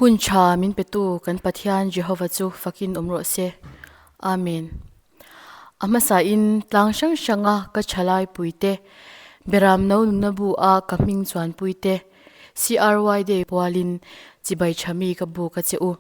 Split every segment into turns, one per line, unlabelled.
Hun tha min petu kan Pathian Jehova chu fakin awm rawh se. Amen. A hmasain tlang hrang hranga ka thalai puite, Beram no nunna bu a ka hming chuanpuite, CRY Day pualin chibai tha mi ka bu ka che u.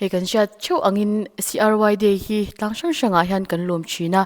Hei kan hriat theuh angin CRY Day hi tlang hrang hrangah hian kan lawm thin a,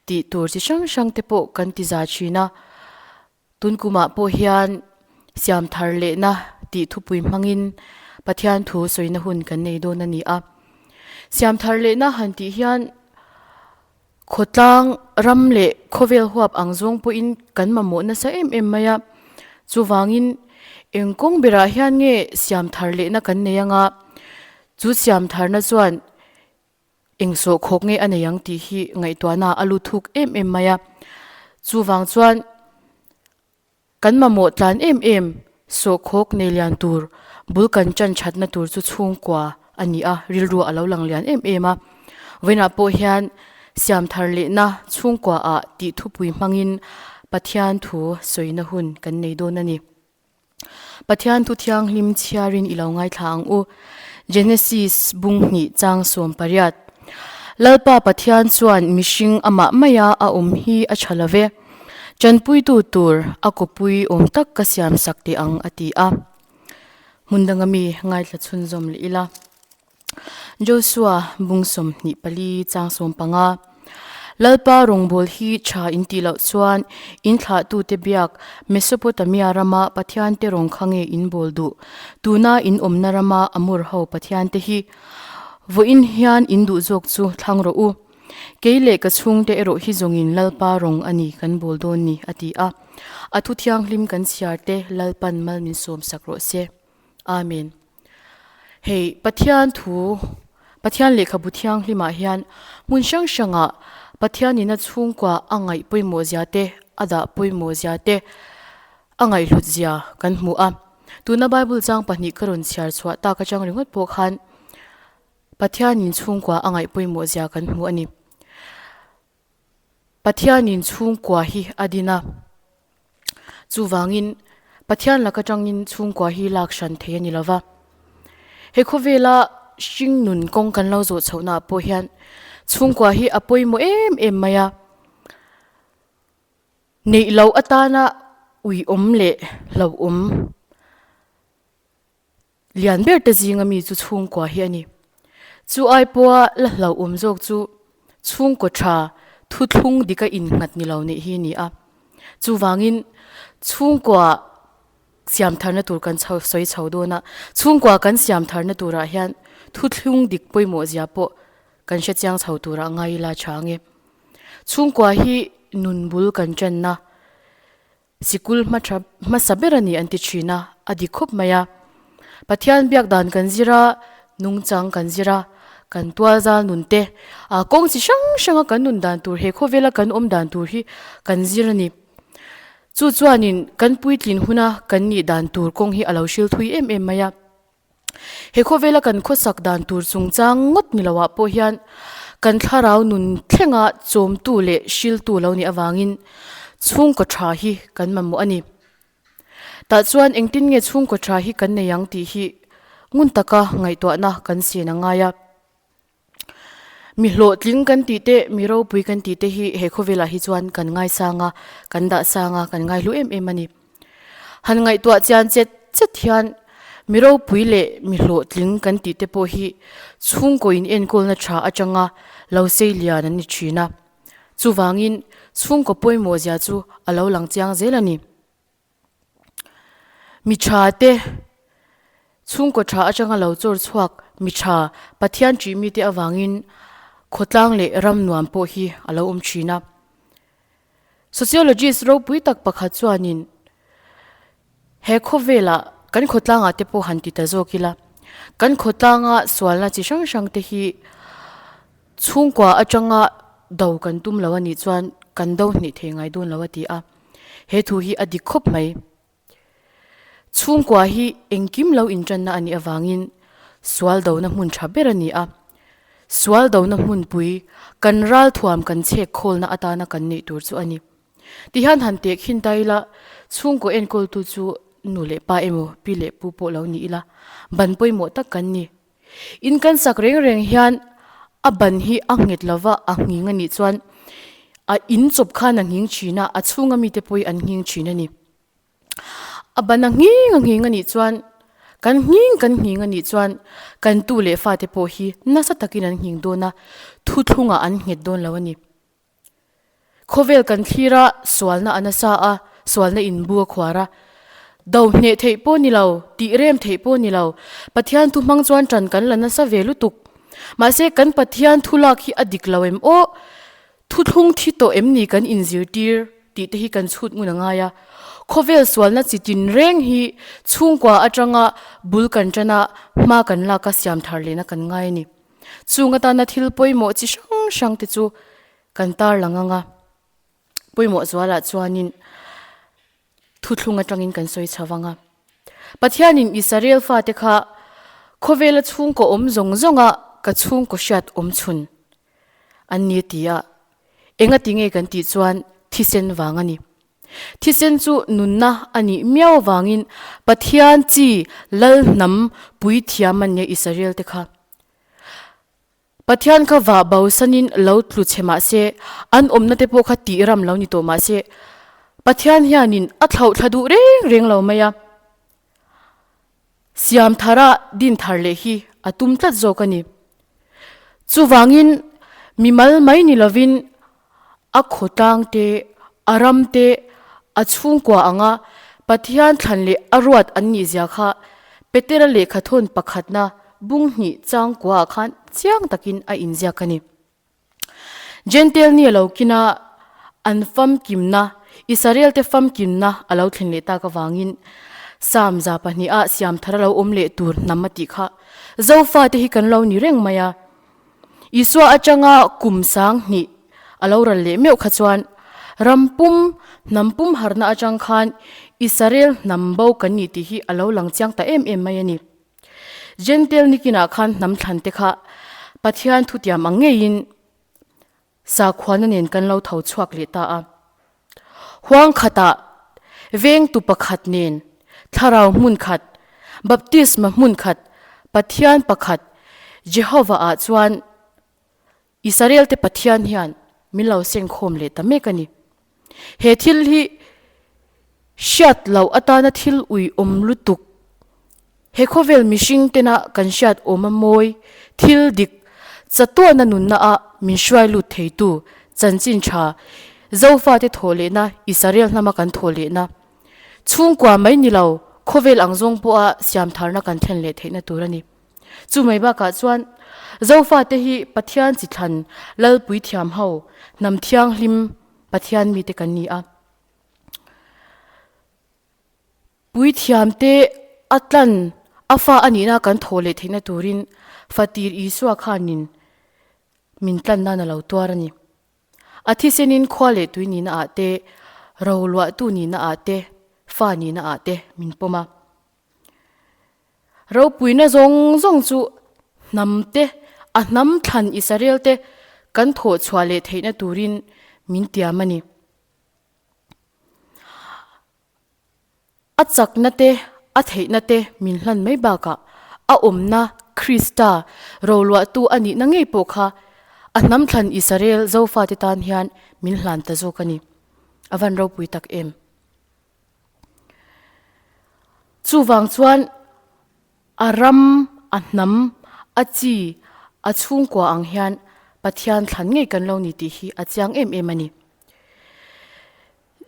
tih tur chi hrang hrang te pawh kan ti za thin a. Tun kumah pawh hian siam thar lehna tih thupui hmangin Pathian thu sawina hun kan nei dawn a ni a. Siam thar lehna han tih hian khawtlang ram leh khawvel huap ang zawng pawhin kan mamawh nasa em em mai a. Chuvangin eng kawng berah hian nge siam thar lehna kan nei anga chu siam tharna chuan Eng sawhkhawk nge a nei ang tih hi ngaihtuahna a lut thuk em em mai a. Chuvang chuan kan mamawh tlan em em sawhkhawk nei lian tur bul kan chan thatna tur chu chhungkua a ni a, rilru a lo lang lian em em a. Vawiinah pawh hian siam thar lehna chhungkua ah tih thupui hmangin Pathian thu sawina hun kan nei dawn a ni. Pathian thu thianghlim chhiarin i lo ngaithla ang u. Genesis bung hnih chang 18. Lalpa Pathian chuan mihring amah maia a awm hi a tha lo ve. Tanpuitu tur a kawpui awm tak ka siam sak teh ang a ti a. Hmun danga mi ngaithla chhunzawm leh ila. Joshua bung 24 chang 15. Lalpa rawngbâwl hi ṭha in tih loh chuan in thlahtute biak Mesopotamia rama pathiante rawng kha nge in bâwl duh? Tuna in awmna rama Amor ho pathiante hi vawiin hian in duh zawk chu thlang rawh u. Kei leh ka chhungte erawh hi zawngin Lalpa rawng a ni kan bâwl dawn ni, a ti a. A thu thianghlim kan chhiarte Lalpan mal min sawmsak rawh se. Amen. Hei Pathian thu, Pathian lehkhabu thianghlimah hian hmun hrang hrangah Pathianin a chhungkua a ngaih pawimawh zia te, a dah pawimawh zia te, a ngaihhlut zia kan hmu a. Tuna Bible chang pahnih ka rawn chhiar chhuah tak atang ringawt pawh khan Pathianin chhungkua a ngaih pawimawh zia kan hmu a ni. Pathianin chhungkua hi a din a, chuvangin Pathian laka tangin chhungkua hi lak hran thei a ni lova. He khawvela hring nun kawng kan lo zawh chhohnaah pawh hian chhungkua hi a pawimawh em em mai a, neih loh atana uiawm leh hlauhawm Lian ber te zinga mi chu chhungkua hi a ni. Chu ai pawha la hlauhawm zawk chu chhungkaw tha thuthlung dika innghat ni lo neih hi a ni a. Chuvangin chhungkua siam tharna tur kan chho sawi chho dawn a, chhungkua kan siam tharna turah hian thuthlung dik pawimawh zia pawh kan hre chiang chho turah ngai ila tha ang e. Chhungkua hi nun bul kan tanna. Sikul hma tha hmasa ber a ni an ti thin a, a dik khawp mai a. Pathian biak dan kan zir a, nungchang kan zir a, kan tual zal nun te, ah kawng chi hrang hranga kan nun dan tur he khawvela kan awm dan tur hi kan zir a ni. Chu chuanin kan puitlin huna kan nih dan tur kawng hi a lo hril thui em em mai a. He khawvela kan khawsak dan tur chungchang ngawt ni loah pawh hian kan thlarau nun thlenga chawmtu leh hriltu lo nih avangin chhungkaw tha hi kan mamawh a ni. Tah chuan engtin nge chhungkaw tha hi kan nei ang tih hi ngun taka ngaihtuahna kan sin a ngai a. Mi hlawhtling kan tih te, mi ropui kan tih te hi he khawvelah hi chuan kan ngaisang a, kan dahsang a, kan ngaihlu em em a ni. Han ngaihtuah chian chet chet hian mi ropui leh mi hlawhtling kan tih te pawh hi chhungkaw in enkawlna tha atanga lo sei lian an ni thin a. Chuvangin chhungkaw pawimawh zia chu a lo lang chiang zel a ni. Mi tha te, chhungkaw tha atanga lo chawr chhuak mi tha Pathian ṭih mite avangin khawtlang leh ram nuam pawh hi a lo awm thin a. Sociologist ropui tak pakhat chuanin he khawvelah kan khawtlangah te pawh han ti ta zawk ila, kan khawtlanga sualna chi hrang hrang te hi chhungkua atanga do kan tum lo a nih chuan kan do hnih thei ngai dawn lo a ti a. He thu hi a dik khawp mai. Chhungkua hi engkim lo intanna a nih avangin sual dona hmun tha ber a ni a. Sual dona hmunpui kan ralthuam kan chhek khawlna atana kan neih tur chu a ni. Tihian han teh khin ta ila, chhungkaw enkawltu chu. nu leh pa emaw pi leh pu pawh lo ni ila ban pawimawh tak kan ni. In kan sak reng reng hian a ban hi a nghet lova a nghing a nih chuan a in chawp khan a nghing thin a, a chhunga mite pawh hi an nghing thin a ni. A ban a nghing a nghing a nih chuan kan nghing kan nghing a nih chuan kan tu leh fate pawh hi nasa takin an nghing dawn a, thuthlungah an nghet dawn lo a ni. Khawvel kan thlir a, sualna a nasa a, sualna inbu a khuar a. Do hneh theih pawh ni lo, tih rem theih pawh ni lo, Pathian thu hmang chuan ṭan kan la nasa ve lutuk. Mahse kan Pathian thu lak hi a dik lo em aw? Thuthlung thi tawh em ni kan inzirtir tih te hi kan chhut ngun a ngai a. Khawvel sualna chi tinreng hi chhungkua atanga bul kan ṭan a, hma kan lak a siam thar lehna kan ngai a ni. Chung atana thil pawimawh chi hrang hrang te chu kan tarlang ang a, pawimawh zualah chuanin thuthlung atangin kan sawi chho ang a. Pathianin Israel fate kha khawvela chhungkaw awm zawng zawnga ka chhungkaw hriat awm chhun an ni a ti a, engati nge kan tih chuan thisen vang a ni. Thisen chu nunna a nih miau avangin Pathian chi lal hnam puithiam an nia Israel te kha. Pathian kha vah bosanin lo tlu che mah se, an awmna te pawh kha tih ram lo ni tawh mah se, Pathian hianin a thlauh thla duh reng reng lo mai a. Siam thara din thar leh hi a tum tlat zawk a ni. Chuvangin mimal mai ni lovin a khawtlang te, a ram te, a chhungkua anga Pathian thlan leh a ruat an nih zia kha Petera lehkhathawn pakhatna bung hnih changkuaah khan chiang takin a inziak a ni. Jentail ni a lo kin a, an famkimna, Israel-te famkimna a lo thlen leh tak avangin Psalm 200 ah siam thar a lo awm leh tur hnam a tih kha Zofate hi kan lo ni reng mai a. Isua atanga kum 2000 a lo ral leh meuh kha chuan ram pum, hnam pum harna atang khan Israel hnam bo kan ni tih hi a lo lang chiang ta em em mai a ni. Jentail nikinah khan hnam thlan te kha Pathian thutiam ang ngeiin sakhuana nen kan lo tho chhuak leh ta a. Huang khatah vengtu pakhat nen thlarau hmun khat, baptisma hmun khat, Pathian pakhat, Jehovah ah chuan Israel te Pathian hian min lo sengkhawm leh ta mek a ni. He thil hi hriat loh atana thil ui awm lutuk, he khawvel mihring tena kan hriat awm a mawi, thil dik, chatuahna nunna ah min hruai lut theitu chanchin tha, Zofate thawh lehna, Israel hnama kan thawh lehna, chhungkua mai ni lo, khawvel ang zawng pawha siamtharna kan thlen leh theihna tur a ni. Chu mai bakah chuan Zofate hi Pathian chi thlan Lalpui thiam ho, hnam thianghlim Pathian mite kan ni a. Puithiamte a tlan a fa a nihna kan thawh leh theihna turin Fatir Isua khanin min tlan nan a lo tuar a ni. A thisenin khua leh tui nihna ah te, roluahtu nihna ah te, fa nihna ah te min pawm a. Ropuina zawng zawng chu hnam te, a hnam thlan Israel te kan thawh chhuah leh theihna turin min tiam a ni. A chakna te, a theihna te min hlan mai bakah a awmna Krista roluahtu a nihna ngei pawh kha a hnam thlan Israel Zofate tan hian min hlan ta zawk a ni. A van ropui tak em! Chuvang chuan a ram, a hnam, a chi, a chhungkua ang hian Pathian thlan ngei kan lo ni tih hi a chiang em em a ni.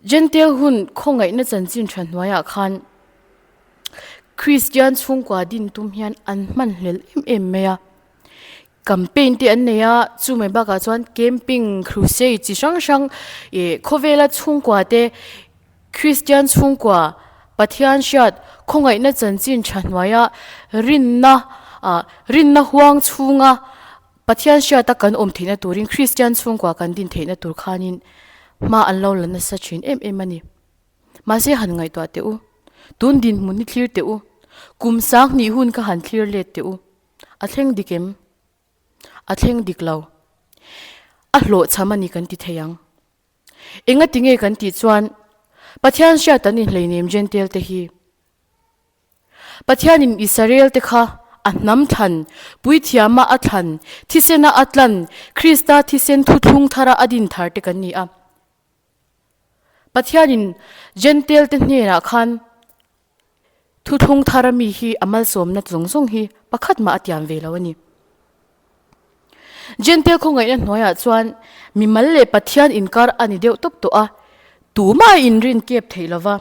Jentail hun khawngaihna chanchin tha hnuaiah khan Kristian chhungkua din tum hian an hmanhlel em em mai a. Campaign te an nei a, chu mai bakah chuan camping, crusade chi hrang hrang ih khawvela chhungkua te Kristian chhungkua Pathian hriat khawngaihna chanchin tha hnuaia rinna ah rinna huang chhunga Pathian hriata kan awm theihna turin Kristian chhungkua kan din theihna tur khanin hma an lo la nasa thin em em a ni. Mahse han ngaihtuah teh u, tun dinhmun hi thlir teh u, kum 2000 hun kha han thlir let teh u. A thleng dik em? A thleng dik lo. A hlawhchham a ni kan ti thei ang. Enga ti nge kan tih chuan Pathian hriat an inhleinem Jentail te hi. Pathianin Israelte kha a hnam thlan, puithiama a thlan, thisena a tlan, Krista thisen thuthlung thara a din thar te kan ni a. Pathianin Jentail-te hnenah khan thuthlung thara mi hi a malsawmna zawng zawng hi pakhat mah a tiam ve lo a ni. Jentail khawngaihna hnuaiah chuan mimal leh Pathian inkar a ni deuh tawp tawh a, tumah a inrin kep theih lo va.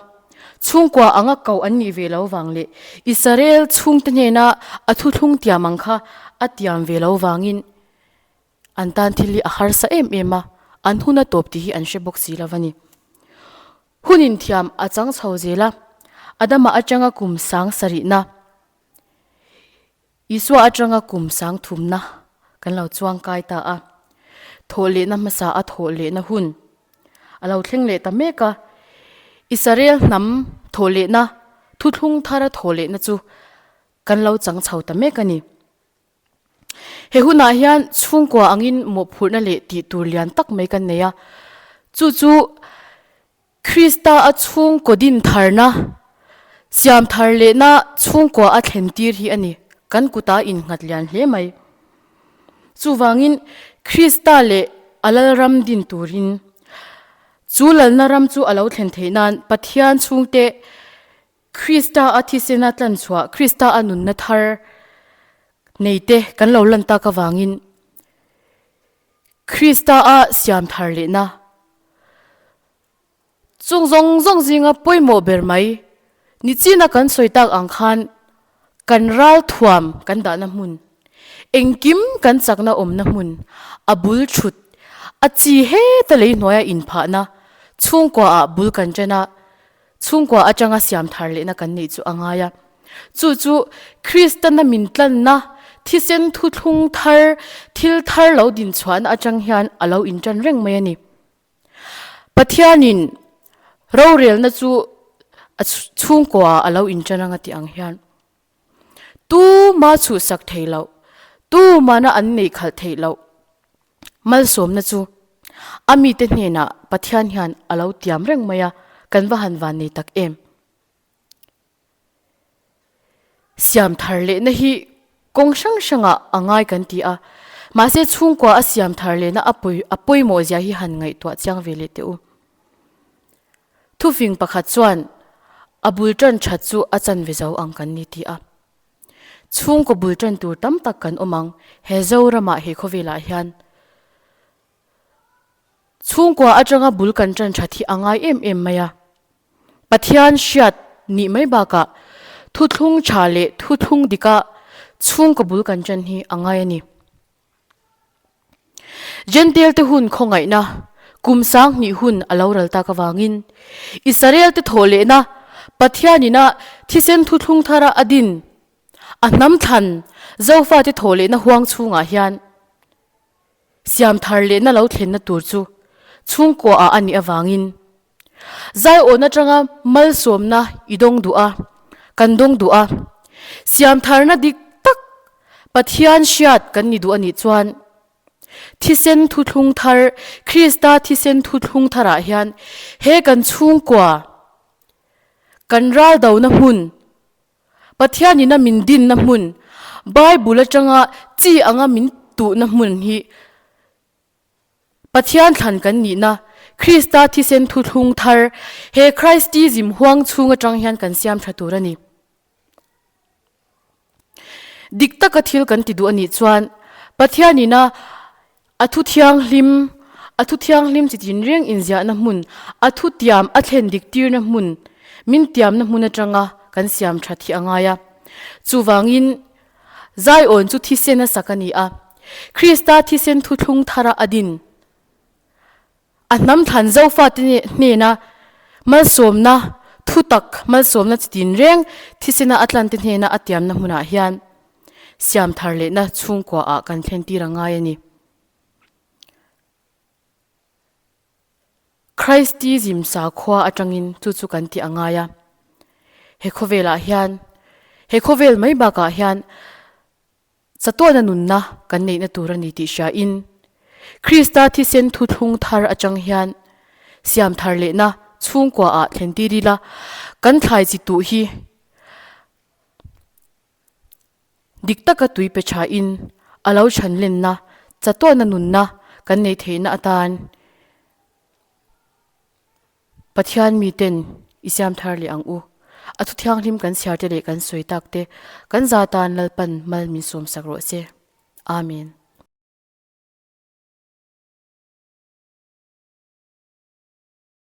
Chhungkua anga koh an nih ve lo vang leh Israel chhungte hnena a thuthlung tiam ang kha a tiam ve lo vangin an tan thil hi a harsa em em a, an hun a tawp tih hi an hre bawk si lo va ni. Hun inthiam a chang chho zel a, Adama atanga kum sang sarihna, Isua atanga kum sang thumna kan lo chuang kai ta a, thawhlehna hmasa a thawhlehna hun a lo thleng leh ta mek a, Israel hnam thawhlehna thuthlung thara thawhlehna chu kan lo chang chho ta mek a ni. He hunah hian chhungkua angin mawhphurhna leh tih tur lian tak mai kan nei a, chu chu Krista a chhungkaw din tharna, siam thar lehna chhungkua a thlen tir hi a ni. Kan kuta innghat lian hle mai. Chuvangin Krista leh a Lalram din turin chu Lalna ram chu a lo thlen theih nan Pathian chhungte Krista a thisena tlanchhuah, Krista a nunna thar neite kan lo lan tak avangin Krista a siam thar lehna chung zawng zawng zinga pawimawh ber mai ni china kan sawi tak ang khan kan ral thuam kan dahna hmun, engkim kan chakna awmna hmun, a bul thut, a chi heta lei hnuaia inphahna chhungkua ah bul kan ṭan a, Chhungkua atanga siam thar lehna kan neih chu a ngai a. Chu chu Kristana min tlanna, thisen thuthlung thar, thil thar lo dinchhuahna atang hian a lo intan reng mai a ni. Pathianin rorelna chu a chhungkuaah a lo intan anga tih ang hian tuma chhuhsak thei loh, tumana an neih khalh theih loh Malsawmna chu a mite hnenah Pathian hian a lo tiam reng mai a, kan va han van nei tak em. Siam thar lehna hi kawng hrang hrangah a ngai kan ti a, mahse chhungkua a siam thar lehna a pawi a pawimawh zia hi han ngaihtuah chiang ve leh teh u. Thufing pakhat chuan a bul tan that chu a chanve zo ang kan ni ti a. Chhungkaw bul tan tur tam tak kan awm ang, he Zoramah he khawvelah hian chhungkua atanga bul kan tan that hi a ngai em em mai a. Pathian hriat nih mai bakah thuthlung tha leh thuthlung dika chhungkaw bul kan tan hi a ngai a ni. Jentail te hun khawngaihna kum 2000 hun a lo ral tak avangin Israel te thawh lehna Pathianina thisen thuthlung thara a din a hnam thlan Zofa te thawh lehna huang chhungah hian siam thar lehna lo thlenna tur chu chhungkua ah a nih avangin Zaiawn atanga malsawmna i dawng duh a, kan dawng duh a. Siamtharna dik tak Pathian hriat kan ni duh a nih chuan thisen thuthlung thar, Krista thisen thuthlung tharah hian he kan chhungkua, kan raldona hmun, Pathianin a min dinna hmun, Bible atanga chi anga min tuhna hmun hi Pathian thlan kan nihna, Krista thisen thuthlung thar, he Christism huang chhung atang hian kan siam tha tur a ni. Dik taka thil kan ti duh a nih chuan Pathianina a thu thianghlim, a thu thianghlim chi tinreng inziahna hmun, a thu tiam a thlen dik tirna hmun, min tiamna hmun atanga kan siam that hi a ngai a. Chuvangin Zaiawn chu thisen a sak a ni a, Krista thisen thuthlung thara a din. A hnam thlan Zofate hnena malsawmna, thutak malsawmna chi tinreng thisena a tlante hnena a tiamna hmunah hian siam thar lehna chhungkuaah kan thlen tir a ngai a ni. Christism sakhua atangin chu chu kan tih a ngai a. He khawvelah hian, he khawvel mai bakah hian chatuahna nunna kan neihna tur a ni tih hriain Krista thisen thuthlung thar atang hian siam thar lehna chhungkuaah thlen tir ila kan thlai chi tuh hi. Dik taka tui pe thain a lo chhan lenna, chatuahna nunna kan neih theihna atan Pathian miten i siam thar leh ang u. A thu thianghlim kan chhiar te leh kan sawi tak te kan za tan Lalpan mal min sawmsak rawh se. Amen.